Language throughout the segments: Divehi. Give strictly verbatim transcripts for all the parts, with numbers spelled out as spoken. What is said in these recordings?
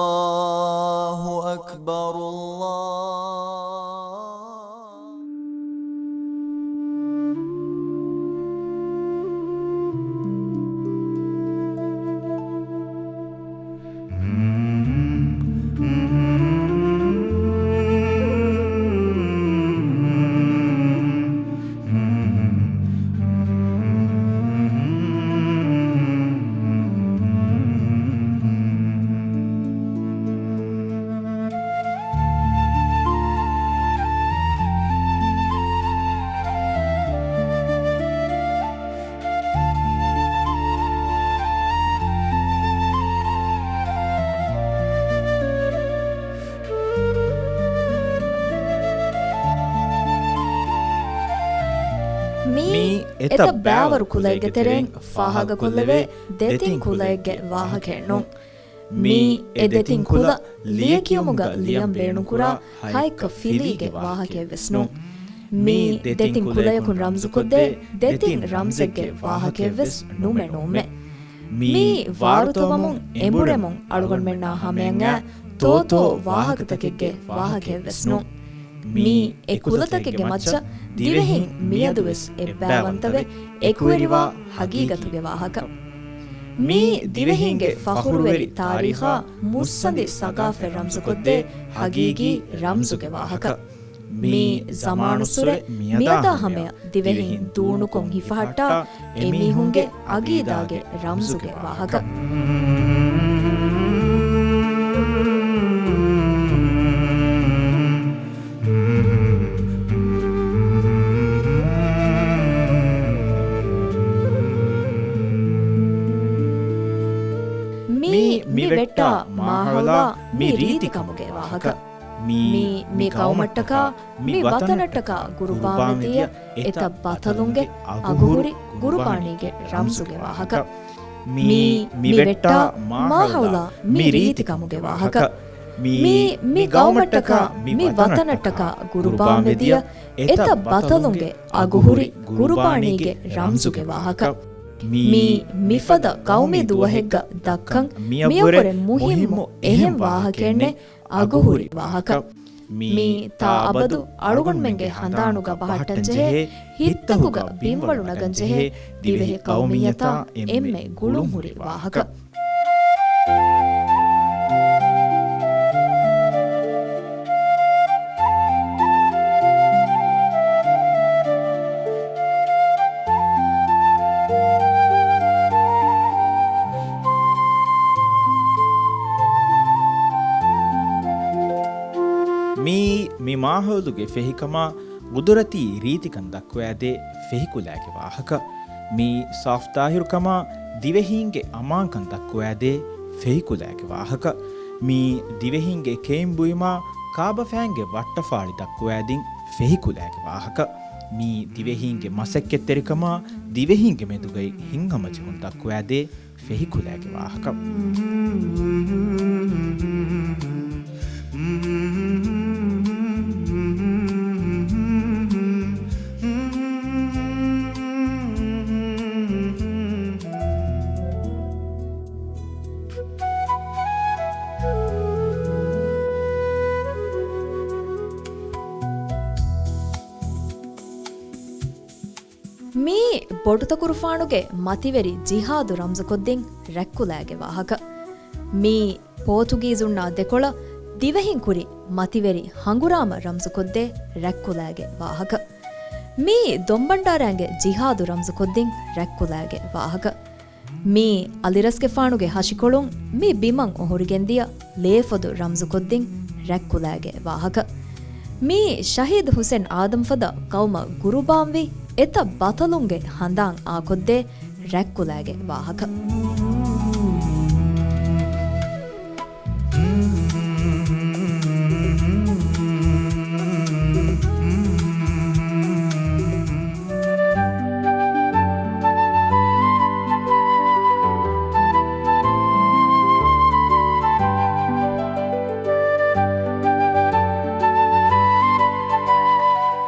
الله أكبر، الله. މިއީ އެތައް ބައިވަރު ކުލައެއްގެ ތެރެއިން ފާހަގަކޮށްލެވޭ ދެތިން ކުލައެއްގެ ވާހަކައެއް ނޫން. މިއީ އެ ދެތިން ކުލަ ލިޔެކިޔުމުގަ ލިޔަން ބޭނުންކުރާ ހައެއްކަ ފިލީގެ ވާހަކައެއްވެސް ނޫން. މިއީ ދެތިން ކުލަޔަކުން ރަމްޒުކޮށްދޭ ދެތިން ރަމްޒެއްގެ ވާހަކައެއްވެސް ނޫނެއް ނޫންމެ. މިއީ ވާރުތަވަމުން އެނބުރެމުން އަޅުގަނޑުމެންނާ ހަމަޔަށް އައި ތޯތޯ ވާހަކަތަކެއްގެ ވާހަކައެއްވެސް ނޫން. މިއީ އެ ކުލަތަކެއްގެ މައްޗަށް ދިވެހިން މިއަދުވެސް އެއްބައިވަންތަވެ އެކުވެރިވާ ހަގީގަތުގެ ވާހަކަ. މިއީ ދިވެހީންގެ ފަޚުރުވެރި ތާރީޚާ މުއްސަނދި ސަގާފަތް ރަމްޒުކޮށްދޭ ހަގީގީ ރަމްޒުގެ ވާހަކަ. މިއީ ޒަމާނުއްސުރެ މިއަދާ ހަމަޔަށް ދިވެހިން ދޫނުކޮށް ހިފަހައްޓާ އެމީހުންގެ އަގީދާގެ ރަމްޒުގެ ވާހަކަ. މިއީ މި ވެއްޓާ މާހައުލާ މި ރީތިކަމުގެ ވާހަކަ. މިއީ މި ގައުމަށްޓަކާ މި ވަތަނަށްޓަކާ ގުރުބާންވެ ދިޔަ އެތައް ބަތަލުންގެ އަގުހުރި ގުރުބާނީގެ ރަމްޒުގެ ވާހަކަ. މިއީ މި ވެއްޓާ މާހައުލާ މި ރީތިކަމުގެ ވާހަކަ. މިއީ މި ގައުމަށްޓަކާ މި ވަތަނަށްޓަކާ ގުރުބާންވެ ދިޔަ އެތައް ބަތަލުންގެ އަގުހުރި ގުރުބާނީގެ ރަމްޒުގެ ވާހަކަ. މިއީ މިފަދަ ޤައުމީ ދުވަހެއްގަ ދައްކަން މިއަށްވުރެ މުހިއްމު އެހެން ވާހަކައެއްނެއް އަގުހުރި ވާހަކަ. މިއީ ތާއަބަދު އަޅުގަނޑުމެންގެ ހަނދާނުގަ ބަހައްޓަންޖެހޭ، ހިތްތަކުގަ ބިންވަޅު ނަގަންޖެހޭ ދިވެހި ޤައުމިއްޔަތާ އެންމެ ގުޅުންހުރި ވާހަކަ. މިއީ މި މާހައުލުގެ ފެހިކަމާ ގުދުރަތީ ރީތިކަން ދައްކުވައިދޭ ފެހިކުލައިގެ ވާހަކަ. މިއީ ސާފުތާހިރުކަމާ ދިވެހީންގެ އަމާންކަން ދައްކުވައިދޭ ފެހިކުލައިގެ ވާހަކަ. މިއީ ދިވެހީންގެ ކެއިން ބުއިމާ ކާބަފައިންގެ ވައްޓަފާޅި ދައްކުވައިދިން ފެހިކުލައިގެ ވާހަކަ. މިއީ ދިވެހީންގެ މަސައްކަތްތެރިކަމާ ދިވެހީންގެ މެދުގައި ހިތްހަމަޖެހުން ދައްކުވައިދޭ ފެހިކުލައިގެ ވާހަކަ. މިއީ ބޮޑުތަކުރުފާނުގެ މަތިވެރި ޖިހާދު ރަމްޒުކޮށްދިން ރަތްކުލައިގެ ވާހަކަ. މިއީ ޕޯތުގީޒުންނާ ދެކޮޅަށް ދިވެހިން ކުރި މަތިވެރި ހަނގުރާމަ ރަމްޒުކޮށްދޭ ރަތްކުލައިގެ ވާހަކަ. މިއީ ދޮންބަންޑާރައިންގެ ޖިހާދު ރަމްޒުކޮށްދިން ރަތްކުލައިގެ ވާހަކަ. މިއީ އަލިރަސްގެފާނުގެ ހަށިކޮޅުން މި ބިމަށް އޮހޮރިގެންދިޔަ ލޭފޮދު ރަމްޒުކޮށްދިން ރަތްކުލައިގެ ވާހަކަ. މިއީ ޝަހީދު ހުސެން އާދަމްފަދަ ޤައުމަށް ގުރުބާންވި އެތައް ބަތަލުންގެ ހަނދާން އާކޮށްދޭ ރަތްކުލައިގެ ވާހަކަ.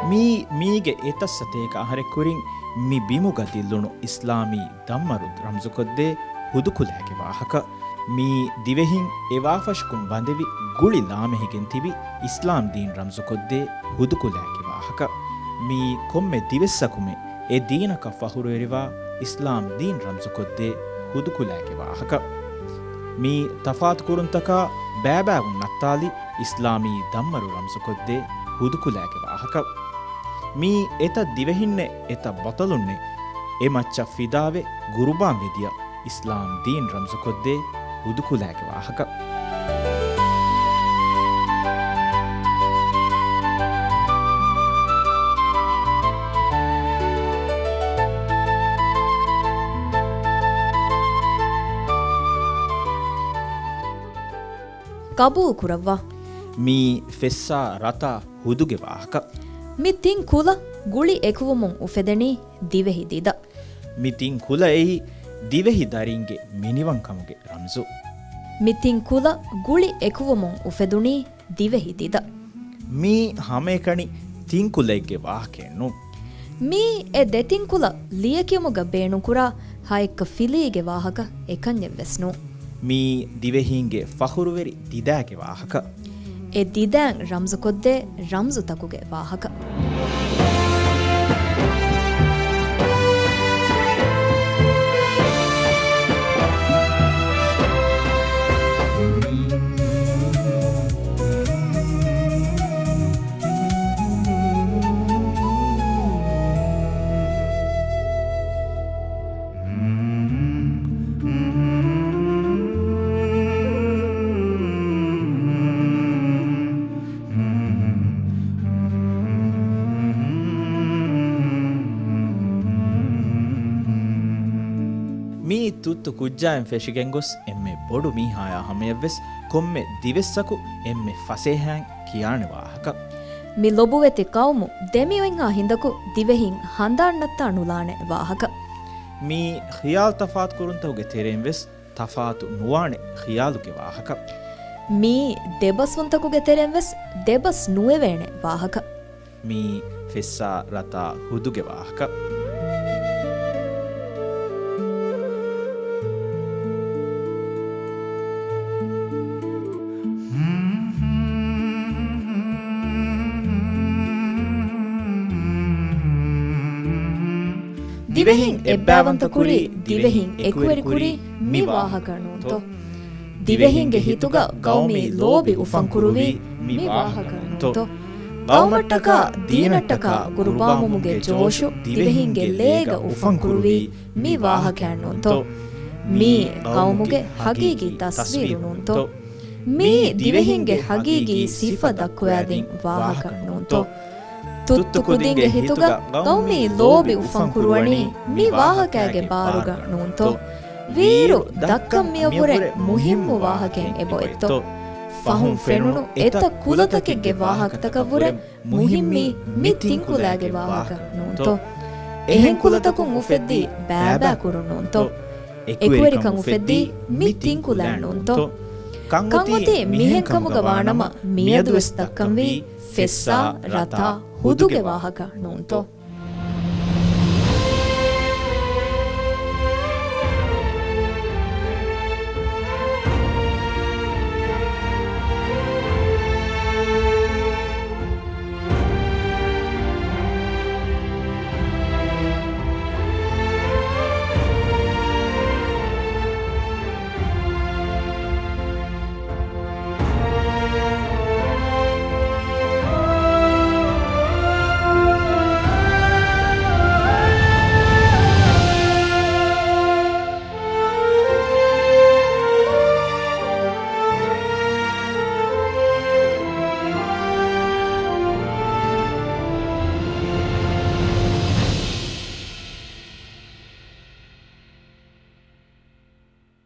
މީ، މީގެ އެތައް ސަތޭކަ އަހަރެއް ކުރިން މި ބިމުގަ ދިއްލުނު އިސްލާމީ ދަންމަރު ރަމްޒުކޮށްދޭ ހުދުކުލައިގެ ވާހަކަ. މިއީ ދިވެހިން އެ ވާފަށަކުން ބަނދެވި ގުޅި ލާމެހިގެން ތިބި އިސްލާމް ދީން ރަމްޒުކޮށްދޭ ހުދުކުލައިގެ ވާހަކަ. މިއީ ކޮންމެ ދިވެއްސަކުމެ އެ ދީނަކަށް ފަޚުރުވެރިވާ އިސްލާމް ދީން ރަމްޒުކޮށްދޭ ހުދުކުލައިގެ ވާހަކަ. މިއީ ތަފާތުކުރުންތަކާ ބައިބައިވުން ނައްތާލި އިސްލާމީ ދަންވަރު ރަމްޒުކޮށްދޭ ހުދުކުލައިގެ ވާހަކަ. މިއީ އެތައް ދިވެހިންނެއް އެތައް ބަޠަލުންނެއް އެ މައްޗަށް ފިދާވެ ގުރުބާންވެދިޔަ އިސްލާމް ދީން ރަމްޒުކޮށްދޭ ހުދުކުލައިގެ ވާހަކަ. ޤަބޫލު ކުރައްވާ. މިއީ ފެއްސާ ރަތާ ހުދުގެ ވާހަކަ. މި ތިން ކުލަ ގުޅި އެކުވުމުން އުފެދެނީ ދިވެހި ދިދަ. މި ތިން ކުލައެއީ ދިވެހި ދަރިންގެ މިނިވަންކަމުގެ ރަމްޒު. މި ތިން ކުލަ ގުޅި އެކުވުމުން އުފެދުނީ ދިވެހި ދިދަ. މީ ހަމައެކަނި ތިން ކުލައެއްގެ ވާހަކައެއް ނޫން. މީ އެ ދެތިން ކުލަ ލިޔެކިޔުމުގަ ބޭނުންކުރާ ހައެއްކަ ފިލީގެ ވާހަކަ އެކަންޏެއް ވެސް ނޫން. މީ ދިވެހީންގެ ފަޚުރުވެރި ދިދައިގެ ވާހަކަ. އެ ދިދައިން ރަމްޒުކޮށްދޭ ރަމްޒުތަކުގެ ވާހަކަ. މިއީ ތުއްތު ކުއްޖާއިން ފެށިގެންގޮސް އެންމެ ބޮޑު މީހާޔާ ހަމަޔަށްވެސް ކޮންމެ ދިވެއްސަކު އެންމެ ފަސޭހައިން ކިޔާނެ ވާހަކަ. މި ލޮބުވެތި ޤައުމު ދެމިއޮތްހާ ހިނދަކު ދިވެހިން ހަނދާން ނައްތާ ނުލާނެ ވާހަކަ. މިއީ ޚިޔާލު ތަފާތުކުރުންތަކުގެ ތެރެއިން ވެސް ތަފާތު ނުވާނެ ޚިޔާލުގެ ވާހަކަ. މިއީ ދެބަސްވުންތަކުގެ ތެރެއިން ވެސް ދެބަސް ނުވެވޭނެ ވާހަކަ. މިއީ ފެއްސާ ރަތާ ހުދުގެ ވާހަކަ. ދިވެހިން އެއްބައިވަންތަ ކުރީ، ދިވެހިން އެކުވެރި ކުރީ މި ވާހަކަ ނޫންތޯ؟ ދިވެހިންގެ ހިތުގަ ޤައުމީ ލޯބި އުފަން ކުރުވީ މި ވާހަކަ ނޫންތޯ؟ ޤައުމަށްޓަކާ ދީނަށްޓަކާ ޤުރުބާވުމުގެ ޖޯޝު ދިވެހިންގެ ލޭގަ އުފަން ކުރުވީ މި ވާހަކައެއް ނޫންތޯ؟ މިއީ ޤައުމުގެ ޙަޤީޤީ ތަސްވީރު ނޫންތޯ؟ މިއީ ދިވެހިންގެ ޙަޤީޤީ ސިފަ ދައްކަވާދިން ވާހަކަ ނޫންތޯ؟ ތުއްތު ކުދިންގެ ހިތުގަ ޤައުމީ ލޯބި އުފަން ކުރުވަނީ މި ވާހަކައިގެ ބާރުގަ ނޫންތޯ؟ ވީއިރު ދައްކަން މިއަށްވުރެ މުހިއްމު ވާހަކައެއް އެބައޮތްތޯ؟ ފަހުން ފެނުނު އެތައް ކުލަތަކެއްގެ ވާހަކަތަކަށްވުރެ މުހިއްމީ މި ތިން ކުލައިގެ ވާހަކަ ނޫންތޯ؟ އެހެން ކުލަތަކުން އުފެއްދީ ބައިބައިކުރުން ނޫންތޯ؟ އެކުވެރިކަން އުފެއްދީ މި ތިން ކުލައިން ނޫންތޯ؟ ކަންއޮތީ މިހެން ކަމުގަ ވާނަމަ، މިއަދުވެސް ދައްކަންވީ ފެއްސާ ރަތާ ހުދުގެ ވާހަކަ ނޫންތޯ؟